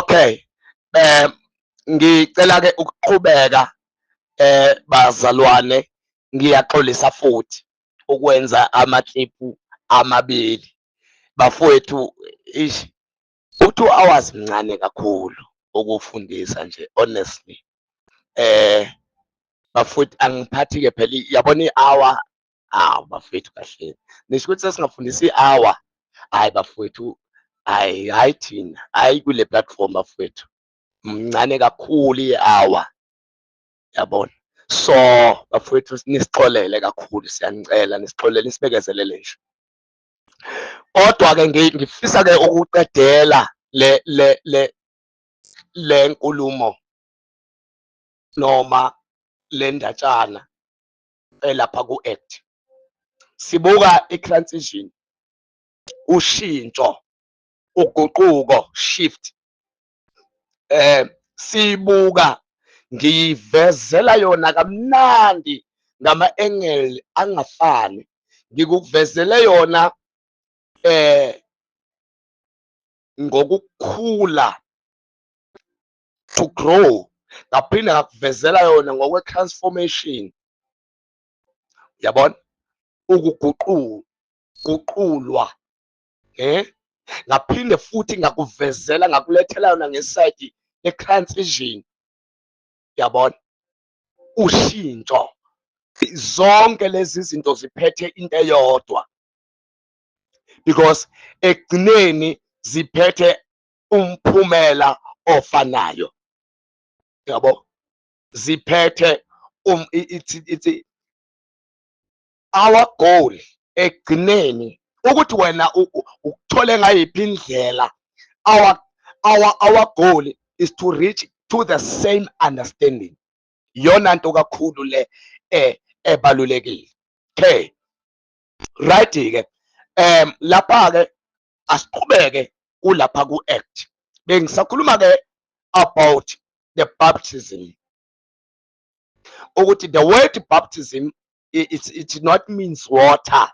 Okay, ngicela ke ukuqhubeka, bazalwane. Ngiyaxolisa futhi ukwenza amakliphu amabili, bafowethu. Ish, u-2 hours mncane kakhulu ukufundisa nje, honestly. Bafowethu, angiphathi ke phela, yabona i-hour. Awu bafowethu, kahle nisho ukuthi sesingafundisa i-hour. Hayi bafowethu, hayi, hayi, thina hayi kule platform, bafowethu, mncane kakhulu i-hour, yabona. So bafowethu, nisixolele kakhulu, siyanicela nisixolele, nisibekezelele nje. Kodwa ke ngifisa ke ukuqedela le nkulumo noma le ndatshana elapha ku-Act. Sibuka i-transition, ushintsho, uguquko, shift. Sibuka ngiyivezela yona kamnandi ngama-angle angafani. Ngikuvezele yona ngokukhula, to grow, ngaphinda ngakuvezela yona ngokwe-transformation, yabona, ukuguqulwa guqulwa, ngaphinde futhi ngakuvezela, ngakulethela yona nge-side le-transition, yabona, ushintsho. Zonke lezi zinto ziphethe into eyodwa because ekugcineni ziphethe umphumela ofanayo, yabo. Ziphethe it's our goal ekugcineni, ukuthi wena ukuthole ngayiphi indlela, our goal is to reach to the same understanding. Iyona nto kakhulu le ebalulekile. Okay, right ke, lapha ke asiqhubeke kulapha ku-Act. Bengisakhuluma ke about the baptism, ukuthi the word baptism, it not means water,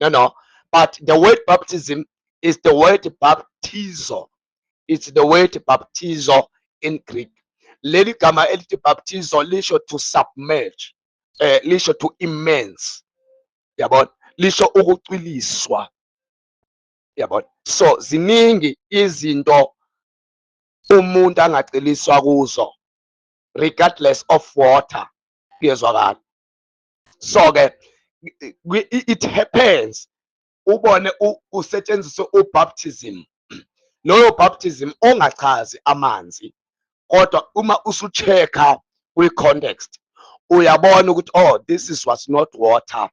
no, but the word baptism is the word baptizo. It's the word baptizo in Greek. Leli gama elithi baptizo lisho to submerge, lisho to immerse, yabona, lisho ukucwiliswa, yabona. So ziningi izinto umuntu angacwiliswa kuzo regardless of water, kuyezwakala. So ke it happens ubone usetshenziswe ubaptism, loyo baptism ongachazi amanzi, kodwa uma usu-check-a kwi-context uyabona ukuthi, oh, this is was not water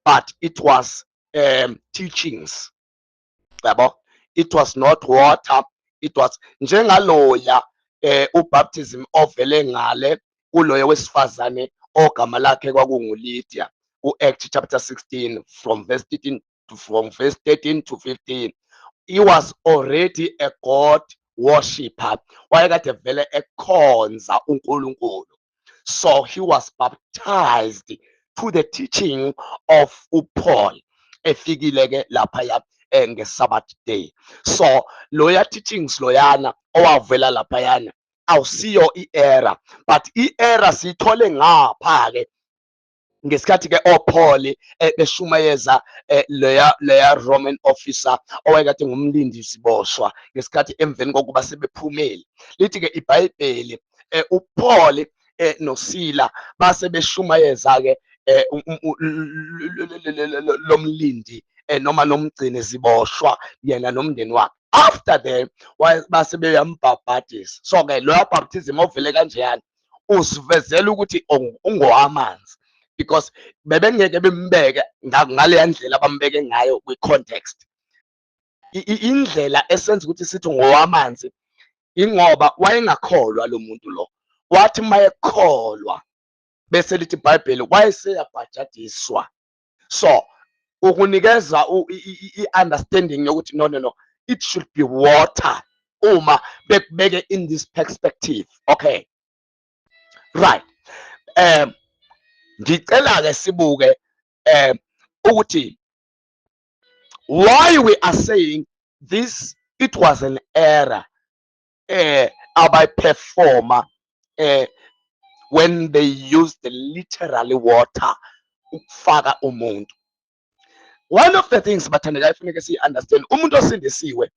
but it was teachings, yabo. It was not water, it was njengaloya ubaptism ovele ngale kuloyo wesifazane ogama lakhe kwakunguLydia ku-Act chapter 16 from verse 13 to 15. He was already a God worshipper, wayekade vele ekhonza uNkulunkulu. So he was baptized to the teaching of uPaul efikile ke laphaya ngeSabbath day. So loya teachings loyana owavela laphayana awusiyo i-error, but i-error siyithole ngapha ke ngesikhathi ke oPaul beshumayeza leya Roman officer owayekade ngumlindi siboshwa, ngesikhathi emveni kokuba sebephumile. Lithi ke iBhayibheli, uPaul noSila base beshumayeza ke lomlindi noma lomgcini ziboshwa, yena nomndeni wakhe. After then base beyambhabhadisa. So ke loya baptism ovele kanjeyana usivezela ukuthi ungowamanzi because bebengeke bembeke ngaleya ndlela abambeke ngayo kwi-context. Indlela esenza ukuthi sithi ngowamanzi ingoba wayengakholwa lo muntu lo. Wathi mayekholwa, bese lithi iBhayibheli wayeseyabhajadiswa. So ukunikeza i-understanding yokuthi no, it should be water uma bekubeke in this perspective. Okay, right, ngicela ke sibuke ukuthi why we are saying this, it was an error. abayiperforma when they use the literally water ukufaka umuntu. One of the things, bathandekayo, funeke siyi-understand, umuntu osindisiwe,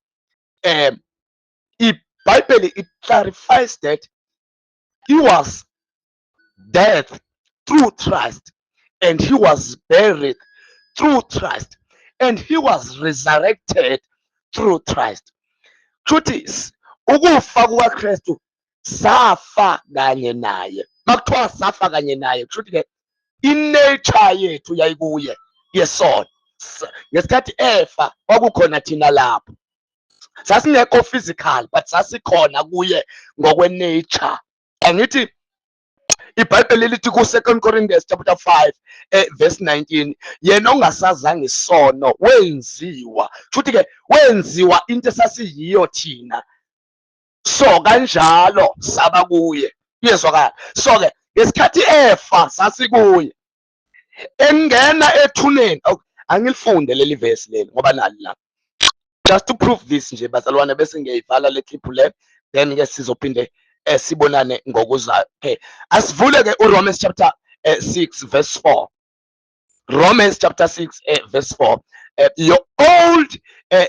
iBhayibheli it clarifies that he was death through Christ and he was buried through Christ and he was resurrected through Christ. Kushuthi ukufa kukaKristu, safa kanye naye. Makuthiwa safa kanye naye, kushuthi ke inature yethu yayikuye yesono. Ngesikhathi efa kwakukhona thina lapho, sasingekho physical but sasikhona kuye ngokwe-nature. Angithi iBhayibheli lithi ku-2 Corinthians chapter 5 verse 19, yena ongasazange isono wenziwa, futhi ke wenziwa into esasiyiyo thina, so kanjalo saba kuye. Kuyezwakala? So ke ngesikhathi efa sasikuye, engena ethuneni. Angilifunde leli verse leli ngoba nali la, just to prove this nje, bazalwane, bese ngiyayivala le clip le, then ke sizophinde sibonane ngokuzayo. Okay, asivule ke uRomans chapter 6 verse 4. Romans chapter 6 verse 4. Your old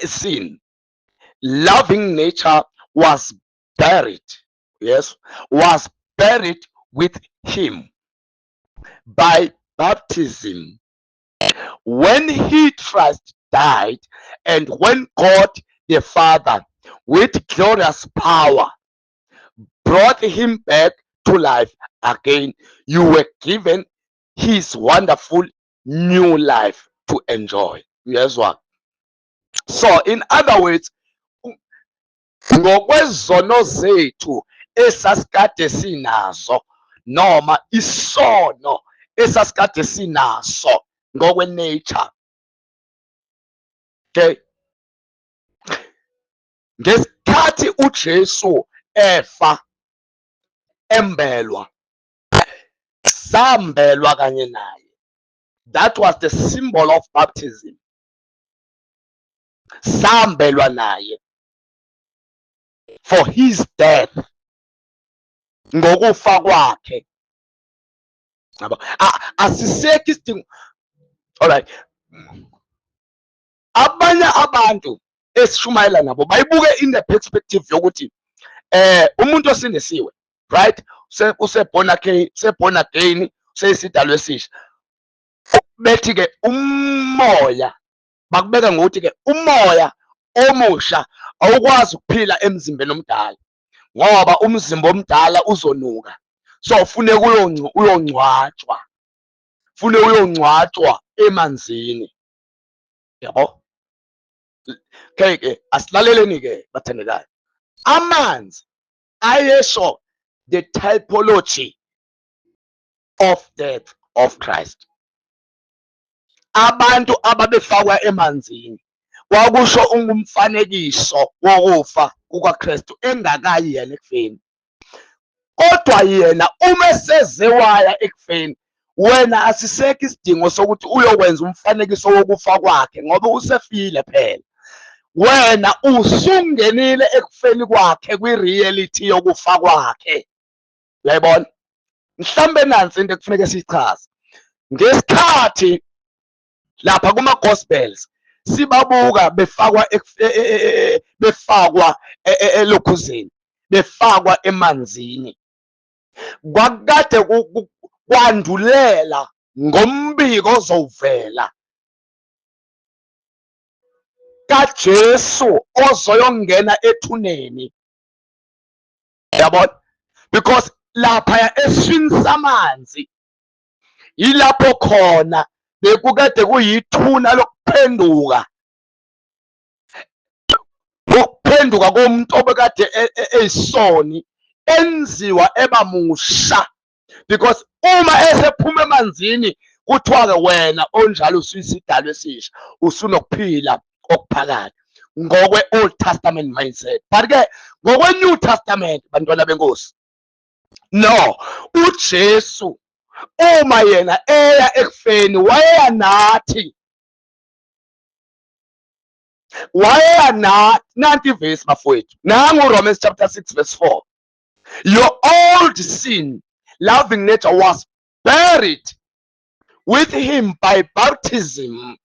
sin loving nature was buried, yes, was buried with him by baptism when he, Christ, died, and when God the Father with glorious power brought him back to life again, you were given his wonderful new life to enjoy. Uyezwa? So in other words, ngokwezono zethu esasikade sinazo, noma isono esasikade sinaso ngokwe-nature, okay, ngesikhathi uJesu efa, embelwa, sambelwa kanye naye. That was the symbol of baptism. Sambelwa naye for his death, ngokufa kwakhe, yabo. Asisekho isidingo. Alright, abanye abantu esishumayela nabo bayibuke in the perspective yokuthi umuntu osindisiwe, right, use born again, use born again, seyisidalwa esisha. Bethi ke umoya, bakubeka ngokuthi ke umoya omusha awukwazi ukuphila emzimbeni omdala ngoba umzimba omdala uzonuka, so funeka uyongcwatshwa, fune uyongcwatshwa emanzini, yabo. Okay ke, asilaleleni ke, bathandekayo. Amanzi ayesho the typology of death of Christ. Abantu ababefakwa emanzini kwakusho ungumfanekiso wokufa kukaKristu engakayi yena ekufeni. Kodwa yena uma eseze waya ekufeni, wena asisekho isidingo sokuthi uyokwenza umfanekiso wokufa kwakhe ngoba usefile phela. Wena usungenile ekufeni kwakhe, kwi-reality yokufa kwakhe, uyayibona? Mhlambe nansi into ekufuneka siyichaze. Ngesikhathi lapha kuma gospels sibabuka befakwa befakwa elokhuzeni, befakwa emanzini, kwakade kwandulela ngombiko ozovela kaJesu ozoyongena ethuneni, yabona? Because lapha eswini samanzi yilapho khona bekukade kuyithuna lokuphenduka, ukuphenduka komuntu obekade eyisoni enziwa eba musha, because uma esephuma emanzini kuthiwa-ke wena onjalo usuyisidalwa esisha, usunokuphila okuphakade ngokwe-Old Testament mindset. But-ke ngokwe-New Testament, bantwana benkosi, no, uJesu uma yena eya ekufeni wayeya nathi. Wayeya na nanti ivesi bafowethu, nangu Romans chapter 6 verse 4. Your old sin loving nature was buried with him by baptism.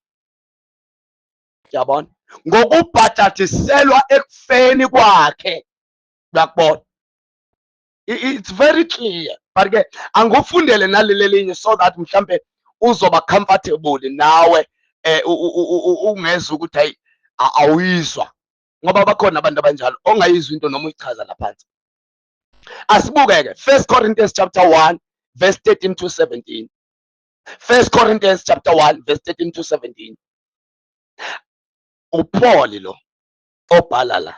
Yabona, ngokubhajathiselwa ekufeni kwakhe. Uyakubona, it's very clear, but ke angufundele naleli elinye so that mhlambe uzoba comfortable nawe, ungezwa ukuthi hayi, awuyizwa, ngoba bakhona abantu abanjalo ongayizwa into noma uyichaza laphansi. Asibuke-ke 1 Corinthians chapter 1 verse 13 to 17. 1 Corinthians chapter 1 verse 13 to 17. uPaul lo obhala la.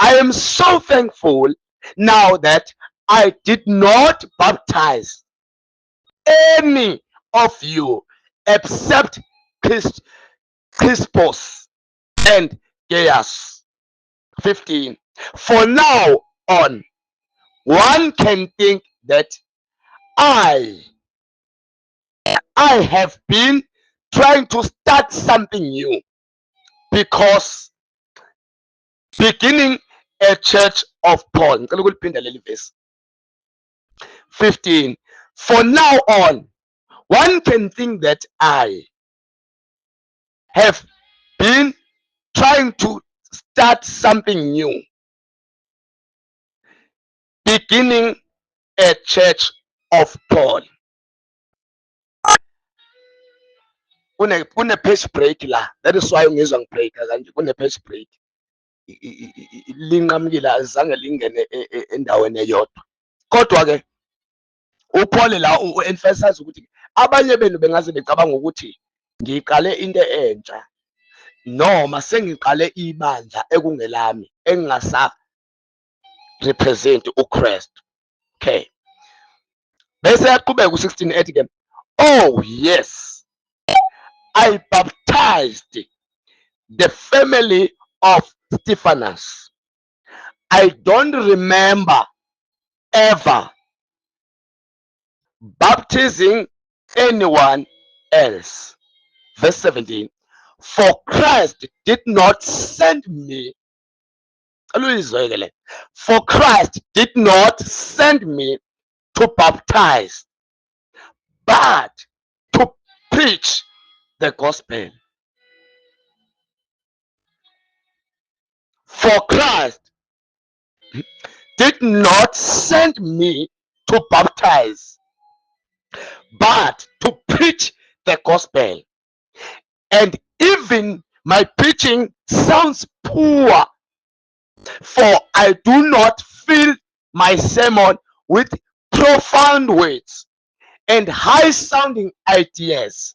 I am so thankful now that I did not baptize any of you except Crispus and Gaius. 15. For now on, one can think that I have been trying to start something new, because beginning a church of Paul. Ngicela ukuliphinda leli verse. 15. For now on, one can think that I have been trying to start something new, beginning a church of Paul. Kune page break la. That is why ungizwa ngibreaka kanje, kune page break. Linqamukile, azange lingene endaweni eyodwa. Kodwa ke uPaul la u-emphasize ukuthi abanye benu bengaze becabanga ukuthi ngiqale into entsha noma sengiqale ibandla ekungelami engingasa represent uKristu. Okay. Bese yaqhubeka u-16 ethi ke, oh yes, I baptized the family of Stephanas. I don't remember ever baptizing anyone else. Verse 17, for Christ did not send me. For Christ did not send me to baptize, but to preach the gospel. For Christ did not send me to baptize, but to preach the gospel. And even my preaching sounds poor, for I do not fill my sermon with profound words and high-sounding ideas,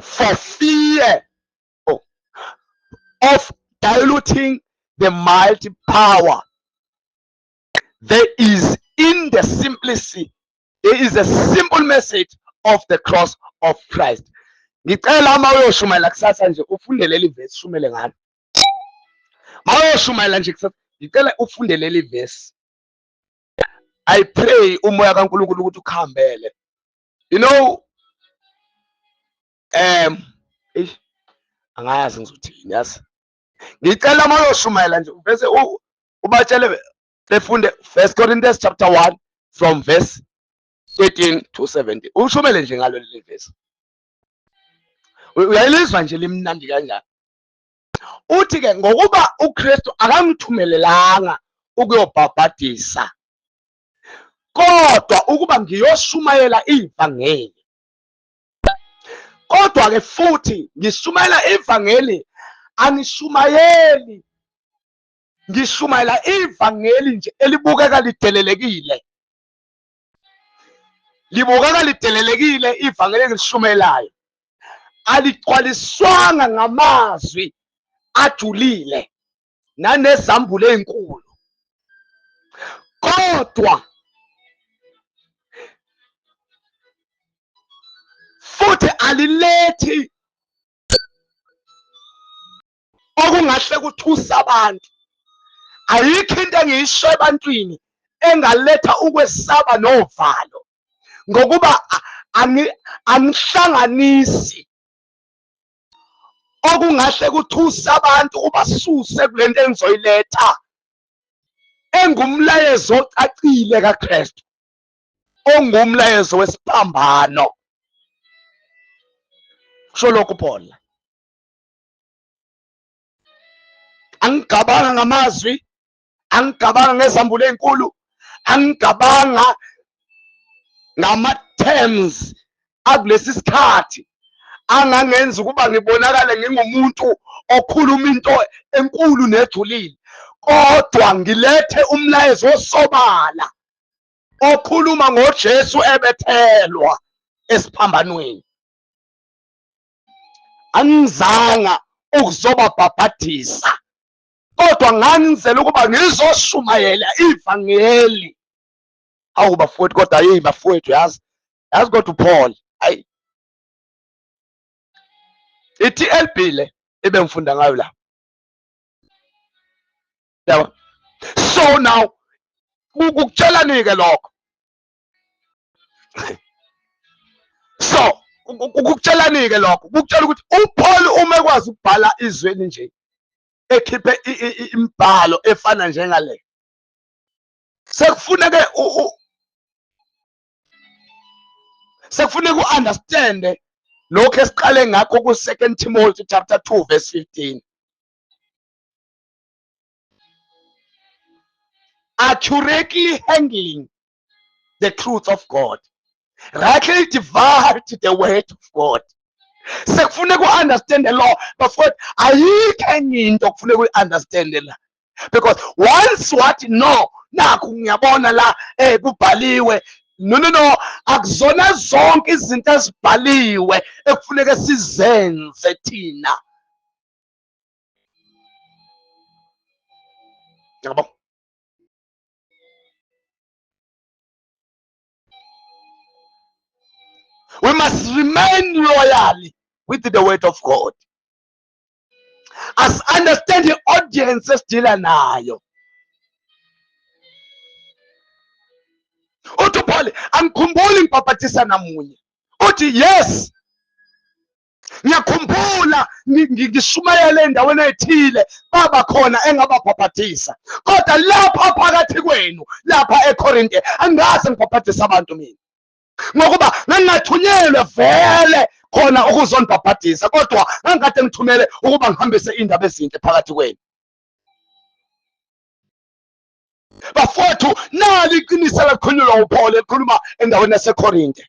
for fear of diluting the mighty power there is in the simplicity. There is a simple message of the cross of Christ. Ngicela uma uyoshumayela kusasa nje ufunde leli verse, shumele ngalo. Uma uyoshumayela nje kusasa, ngicela ufunde leli verse. I pray umoya kaNkulunkulu ukuthi ukuhambele. You know, eish, angazi ngizothini, yazi. Ngicela uma uyoshumayela nje bese ubatshele befunde 1 Corinthians chapter 1 from verse 13 to 17. Ushumele nje ngalo leli verse. Uyayilizwa nje limnandi kanjani. Uthi ke ngokuba uKristu akangithumelelanga ukuyobhabhadisa, kodwa ukuba ngiyoshumayela ivangeli. Kodwa ke futhi ngishumayela ivangeli, angishumayeli, ngishumayela ivangeli nje elibukeka lidelelekile. Libukeka lidelelekile ivangeli engilishumayelayo. Aligcwaliswanga ngamazwi ajulile nanezambulo ezinkulu, kodwa futhi alilethi okungahle kuthusa abantu. Ayikho into engiyisho ebantwini engaletha ukwesaba novalo, ngokuba angihlanganisi Okungahle kuthuse abantu ubasuse kulento engizoyiletha engumlayezo ocacile kaKristu, ongumlayezo wesiphambano. Kusho lokhu Paul. Angigabanga ngamazwi, angigabanga ngezambulo ezinkulu, angigabanga ngama-terms akulesi sikhathi angangenza ukuba ngibonakale ngingumuntu okhuluma into enkulu nejulile, kodwa ngilethe umlayezo osobala okhuluma ngoJesu ebethelwa esiphambanweni. Angizanga ukuzobabhabhadisa, kodwa ngangizela ukuba ngizoshumayela ivangeli. Awu bafowethu, kodwa yeyi bafowethu, yazi yazi kodwa uPaul, ayi i-TLB le ibe ngifunda ngayo la, yabo. So now kukutshelani-ke lokho? So kukutshelani-ke lokho? Kukutshela ukuthi uPaul uma ekwazi ukubhala izwi elinje, ekhiphe imibhalo efana njengale, sekufuneke sekufuneka u-understande lokhu esiqale ngakho ku-2 Timothy chapter 2 verse 15. Accurately handling the truth of God, rightly divide the word of God. Sekufuneka u-understande lo bafowethu, ayikho enye into kufuneka uyi-understande la, because once wathi no, nakhu ngiyabona la kubhaliwe, no no no, akuzona zonke izinto ezibhaliwe ekufuneka sizenze thina, yabo. We must remain loyal with the word of God. As understand the audience esidila nayo. Uthi uPaul, angikhumbuli ngibhabhathisa namunye. Uthi yes, ngiyakhumbula ngishumayele endaweni ethile, baba khona engababhabhathisa, kodwa lapha phakathi kwenu lapha eKorinte angikaze ngibhabhathise abantu mina, ngokuba ngangingathunyelwe vele khona ukuzonibhabhadisa, kodwa ngangikade ngithumele ukuba ngihambise indaba ezinhle phakathi kwenu. Bafowethu, nali iqiniso elakhulunywa uPaul ekhuluma endaweni yaseKorinte.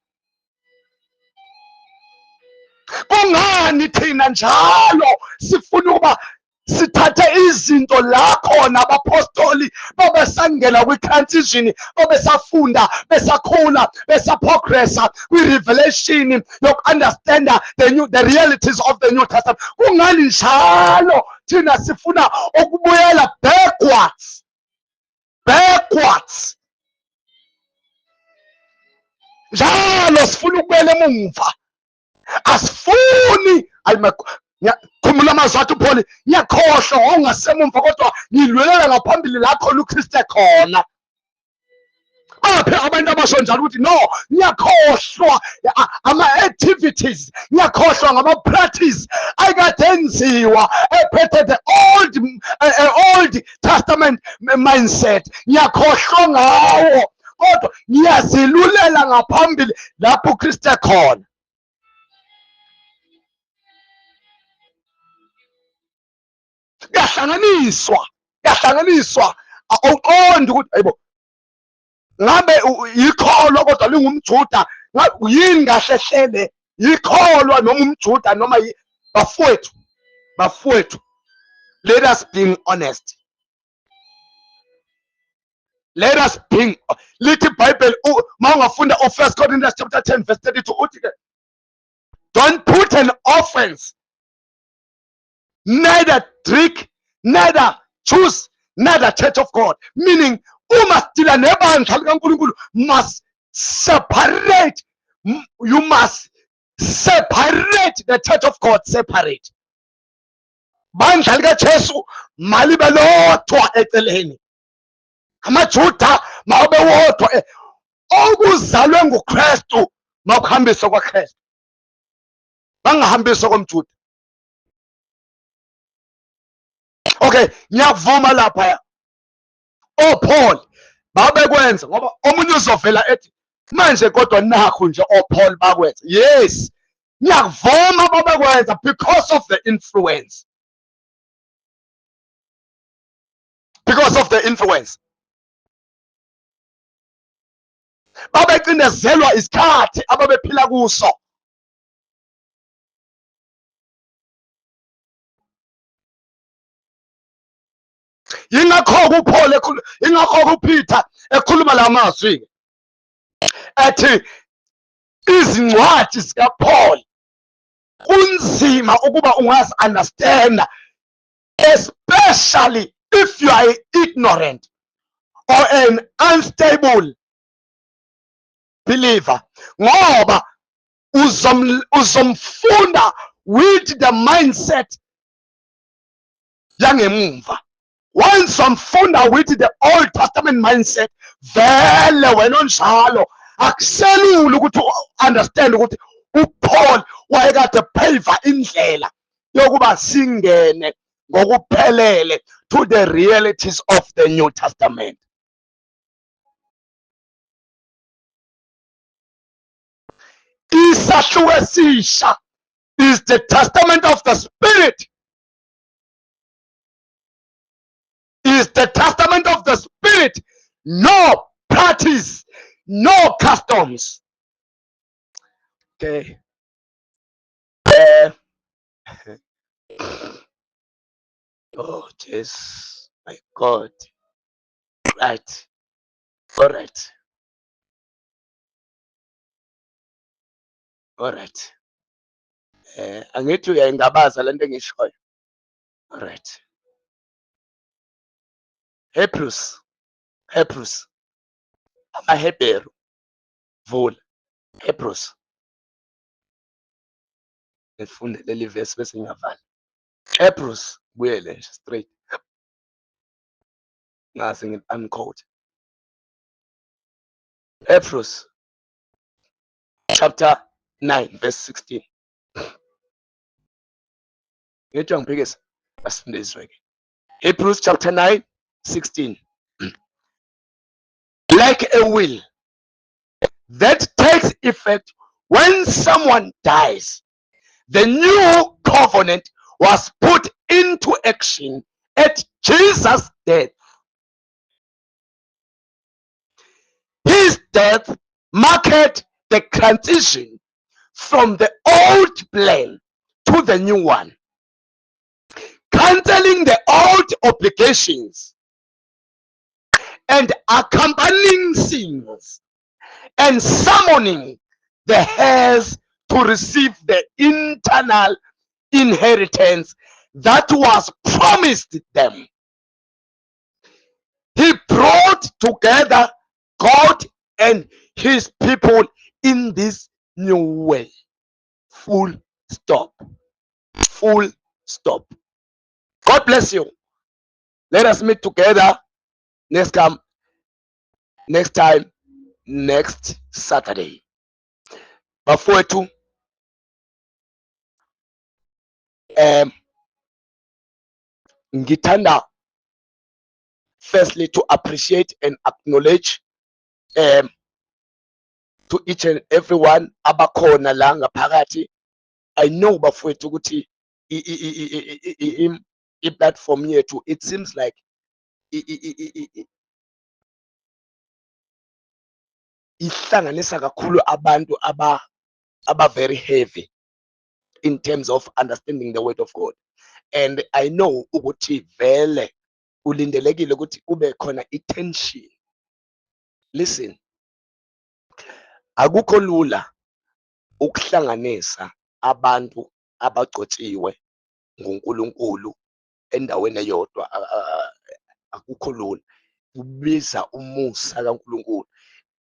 Kungani thina njalo sifuna ukuba sithathe izinto la khona abapostoli babesangena kwi-transition, babesafunda, besakhula, besaprogressa kwi-revelation yoku-understanda the realities of the New Testament? Kungani njalo thina sifuna ukubuyela backwards, backwards njalo? Sifuna ukubuyela emumva, asifuni. Khumbula amazwi athi uPaul, ngiyakhohlwa ongasemumva, kodwa ngilwelela ngaphambili la khona uKristu ekhona. Baphi abantu abasho njalo ukuthi no, ngiyakhohlwa ama-activities, ngiyakhohlwa ngama-practice ayikade enziwa ephethe the old Testament mindset, ngiyakhohlwa ngawo, kodwa ngiyazilulela ngaphambili lapho uKristu ekhona. Kuyahlanganiswa, kuyahlanganiswa, awuqondi ukuthi ayibo, ngabe yikholwa kodwa lingumJuda yini kahle hlele, yikholwa noma umJuda noma? Bafowethu, bafowethu, let us being honest, let us being, lithi iBhayibheli uma ungafunda u-1 Corinthians chapter 10 verse 32, uthi ke, don't put an offense, neither Greek, neither Jews, neither church of God. Meaning, uma sidila nebandla likaNkulunkulu, must separate, you must separate the church of God, separate. Bandla likaJesu malibe lodwa eceleni, amaJuda mawabe wodwa, okuzalwe nguKristu makuhambiswe kwaKristu, bangahambiswa komJuda. Okay, ngiyakuvuma lapha oPaul babekwenza, ngoba omunye uzovela ethi manje kodwa nakhu nje oPaul bakwenza. Yes, ngiyakuvuma babekwenza because of the influence, because of the influence. Babecindezelwa isikhathi ababephila kuso. Yingakho uPaul, yingakho uPeter ekhuluma la mazwi ethi izincwadi zikaPaul kunzima ukuba ungazi understand, especially if you are ignorant or an unstable believer, ngoba uzomfunda with the mindset yangemumva. Once wamfunda with the Old Testament mindset, vele wena onjalo akuselula ukuthi understand ukuthi uPaul wayekade pave indlela yokuba singene ngokuphelele to the realities of the New Testament. Isahluko esisha is the testament of the Spirit, is the testament of the Spirit, no practice, no customs. Okay. Oh, Jesus, my God. Right. All right. All right. Angithi uyayingabaza lento engishoyo. All right. Hebrews. Hebrews. AmaHebheru. Vula. Hebrews. Ngifunde leli verse bese ngiyavala. Hebrews, buyele nje straight. Ngase ngi-unquote. Hebrews chapter 9 verse 16. Ngithi angiphikisa, asifunde izwe ke. Hebrews chapter 9 16. Like a will that takes effect when someone dies, the new covenant was put into action at Jesus' death. His death marked the transition from the old plan to the new one, canceling the old obligations and accompanying sins and summoning the heirs to receive the internal inheritance that was promised them. He brought together God and his people in this new way. Full stop. Full stop. God bless you. Let us meet together next time, next time, next Saturday. Bafowethu, ngithanda firstly to appreciate and acknowledge to each and everyone abakhona la ngaphakathi. I know bafowethu ukuthi i-platform yethu, it seems like ihlanganisa kakhulu abantu aba very heavy in terms of understanding the word of God, and I know ukuthi vele ulindelekile ukuthi kube khona i-tension. Listen, akukho lula ukuhlanganisa abantu abagcotshiwe nguNkulunkulu endaweni eyodwa. Akukho lula, kubiza umusa kaNkulunkulu.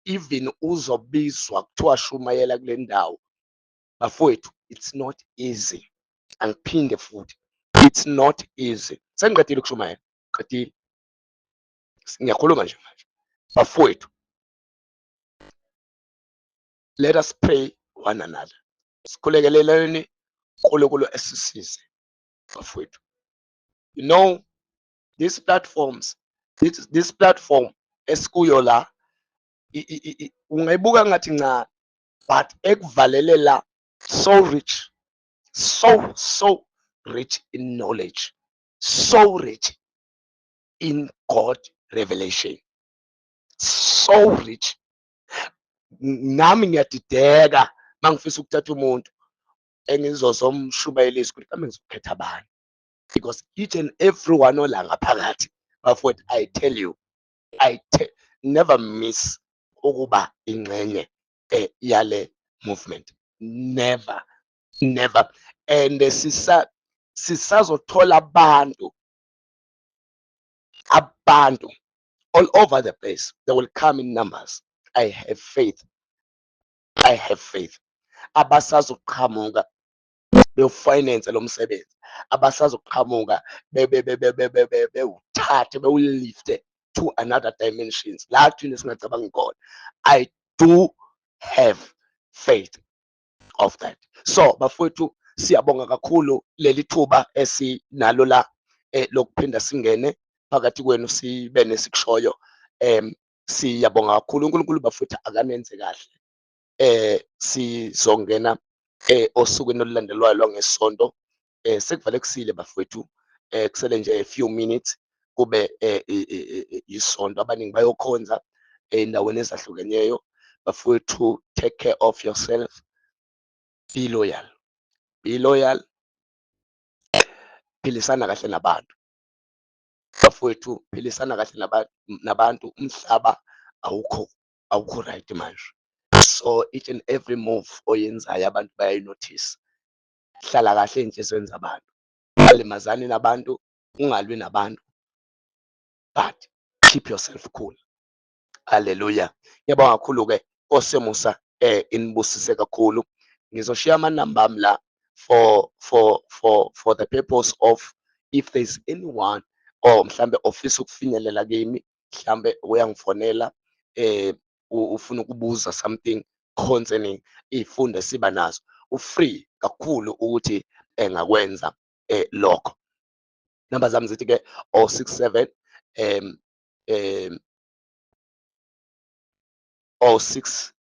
Even uzobizwa kuthiwa shumayela kule ndawo, bafowethu, it's not easy. Angiphinde futhi, it's not easy. Sengiqedile ukushumayela, qedile, ngiyakhuluma nje manje. Bafowethu, let us pray one another, sikhulekeleleni uNkulunkulu esisize. Bafowethu, you know, These platforms, this platform esikuyo la, ungayibuka ngathi ncane, but ekuvalele la, so rich, so so rich in knowledge, so rich in God revelation, so rich. Nami ngiyadideka mangifisa ukuthatha umuntu engizozomshumayelisa ukuthi kambe ngizokhetha bani, because each and every one ola ngaphakathi, bafowethu, I tell you, I never miss ukuba ingxenye yale movement, never, never. And sisazothola abantu all over the place. They will come in numbers. I have faith, I have faith. Abasazoqhamuka bewufinance lo msebenzi, abasazoqhamuka bewuthathe, bewulifte to another dimensions la thina singacabangi khona. I do have faith of that. So bafowethu, siyabonga kakhulu leli thuba esinalo la lokuphinda singene phakathi kwenu, sibe nesikushoyo. Siyabonga kakhulu. UNkulunkulu, bafowethu, akanenze kahle. Sizongena osukwini olulandelwayo lwangesonto. Sekuvale kusile, bafowethu. Kusele nje a few minutes kube isonto. Abaningi bayokhonza ey'ndaweni ezahlukeneyo. Bafowethu, take care of yourself, be loyal, be loyal, philisana kahle nabantu, bafowethu, philisana kahle nabantu. Umhlaba awukho right manje, so each and every move oyenzayo abantu bayayinothisa. Hlala kahle ey'nhliziyweni zabantu, ungalimazani nabantu, ungalwi nabantu, but keep yourself cool. Haleluya. Ngiyabonga kakhulu-ke. Nkosi yomusa inibusise kakhulu. Ngizoshiya amanamba ami la for the purpose of if there's anyone or mhlambe ofisa ukufinyelela kimi, mhlambe uyangifonela, ufuna ukubuza something concerning iy'fundo esiba nazo, u-free kakhulu ukuthi engakwenza lokho. Namba zami zithi-ke 067 06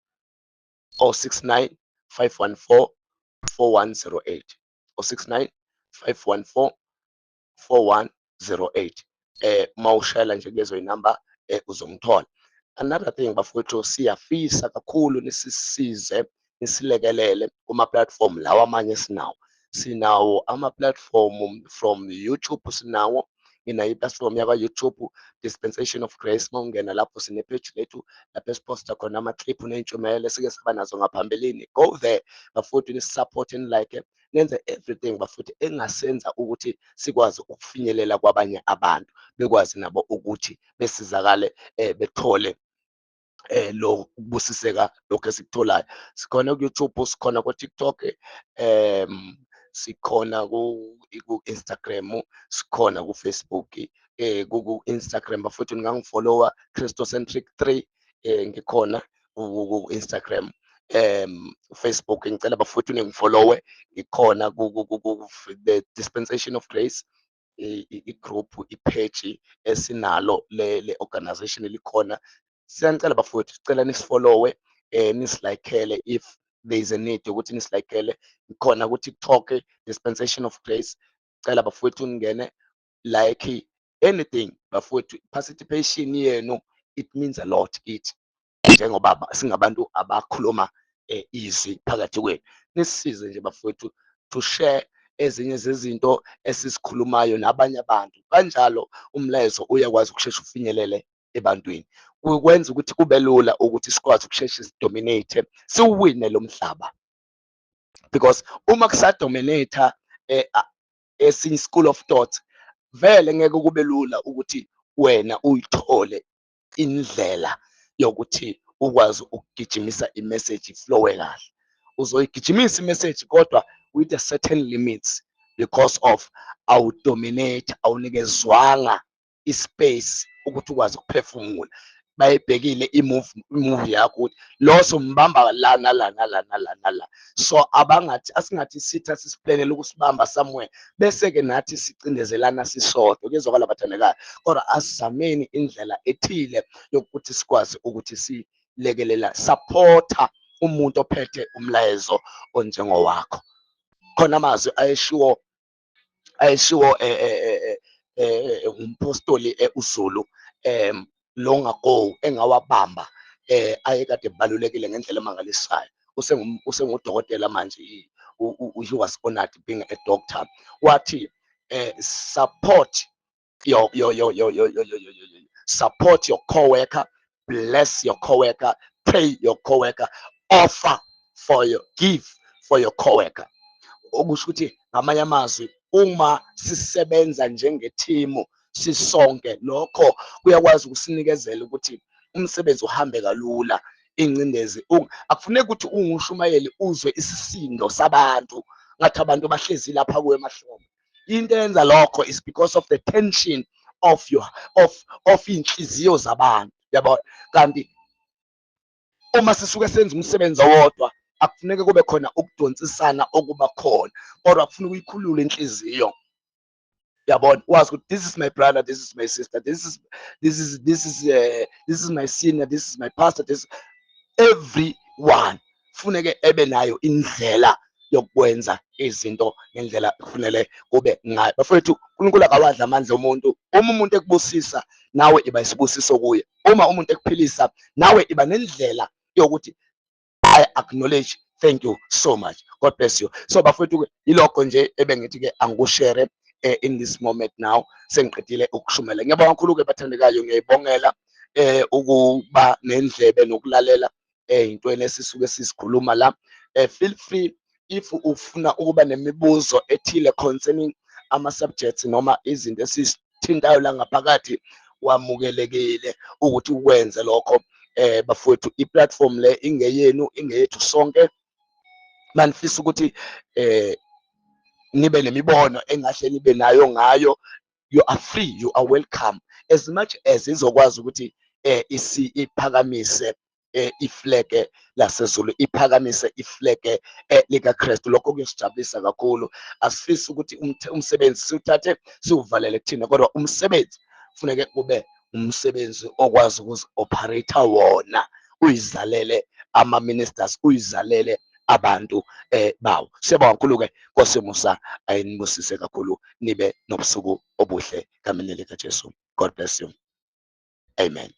069 514 4108, 069 514 4108. Mawushayela nje kulezo inamba uzomthola. Another thing, bafowethu, siyafisa kakhulu nisisize, nisilekelele kuma-platform lawa amanye esinawo. Sinawo ama-platform from YouTube, sinawo, nginayo i-platform yakwa-YouTube, Dispensation of Grace. Mawungena lapho, sine-page lethu lapho esiphosta khona ama-clip ney'ntshumayelo esike saba nazo ngaphambilini. Go there, bafowethu, nisi-support, ni-like, nenze everything, bafowethu, engasenza ukuthi sikwazi ukufinyelela kwabanye abantu, bekwazi nabo ukuthi besizakale, bethole lo kubusiseka lokhu esikutholayo. Sikhona ku-YouTube, sikhona ku-TikTok, sikhona ku-Instagram, sikhona ku-Facebook. Ku-Instagram, bafowethu, ningangifollowa, Christocentric 3. Ngikhona ku-Instagram, Facebook. Ngicela, bafowethu, ningifollowe, ngikhona ku the Dispensation of Grace, i-group, i-page esinalo le organization elikhona. Siyanicela, bafowethu, sicela nisifollowe, nisilaykhele if there is a need ukuthi nisilaykhele. Khona ku-TikTok, Dispensation of Grace. Cela, bafowethu, ningene, like anything, bafowethu. Participation yenu, it means a lot kithi njengoba singabantu abakhuluma izwi phakathi kwenu. Nisisize nje, bafowethu, to share ezinye zezinto esizikhulumayo nabanye abantu. Kanjalo umlayezo uyakwazi ukusheshe ufinyelele ebantwini, kwenza ukuthi kube lula ukuthi sikwazi ukusheshe sidominate, siwine lo mhlaba, because uma kusadominate esinye school of thought, vele ngeke kube lula ukuthi wena uyithole indlela yokuthi ukwazi ukugijimisa i-message iflowe kahle. Uzoyigijimisa i-message kodwa with a certain limits because of awudominate, awunikezwanga ispace ukuthi ukwazi ukuphefumula. Bayibhekile i-move yakho ukuthi lo sombamba la nala nala nala nala. So abangathi asingathi sitha sisiplanele ukusibamba somewhere, bese-ke nathi sicindezelana sisodwa. Kuyezwakala, bathandekayo? Kodwa asizameni indlela ethile yokuthi sikwazi ukuthi silekelela, supporta umuntu ophethe umlayezo onjengowakho. Khona amazwi ayeshiwo umpostoli uZulu long ago engawabamba, ayekade ebalulekile ngendlela emangalisayo. Usengudokotela manje, he was honored being a doctor. Wathi support your co-worker, bless your co-worker, pray your co-worker, offer for your give for your co-worker. Okusho ukuthi ngamanye amazwi, uma sisebenza njengethimu sisonke, lokho kuyakwazi ukusinikezela ukuthi umsebenzi uhambe kalula. Ingcindezi, akufuneki ukuthi ungushumayeli uzwe isisindo sabantu, ngathi abantu bahlezi lapha kuwe emahlombe. Into eyenza lokho is because of the tension of your of of inhliziyo zabantu, yabo. Kanti uma sisuke senza umsebenzi owodwa, akufuneke kube khona ukudonsisana okuba khona, kodwa kufuneka uyikhulule inhliziyo, yabona, wazi ukuthi this is my brother, this is my sister, this is my senior, this is my pastor, this everyone funeke ebe nayo indlela yokwenza izinto ngendlela kufanele kube ngayo. Bafowethu, uNkulunkulu akawadla amandla omuntu. Uma umuntu ekubusisa, nawe iba isibusiso kuye. Uma umuntu ekuphilisa, nawe iba nendlela yokuthi I acknowledge, thank you so much, God bless you. So bafowethu ke, yilokho nje ebengithi ke angikushare in this moment. Now sengiqedile ukushumela. Ngiyabonga kakhulu ke, bathandekayo. Ngiyayibongela ukuba nendlebe nokulalela ey'ntweni esisuke sisikhuluma la. Feel free if ufuna ukuba nemibuzo ethile concerning ama-subjects noma izinto esizithintayo la ngaphakathi, wamukelekile ukuthi ukwenze lokho. Bafowethu, i-platform le ingeyenu, ingeyethu sonke. Manifisa ukuthi nibe nemibono engahle nibe nayo ngayo, you are free, you are welcome, as much as izokwazi ukuthi isi iphakamise iflege lasezulu, iphakamise iflege likaKristu. Lokho kuyosijabulisa kakhulu. Asifisi ukuthi umsebenzi siwuthathe siwuvalele kuthina, kodwa umsebenzi kufuneke kube umsebenzi okwazi ukuzi-operate wona, uyizalele ama-ministers, uyizalele abantu bawo. Siyabonga kakhulu ke. Nkosi yomusa ayinibusise kakhulu, nibe nobusuku obuhle gameni likaJesu. God bless you, amen.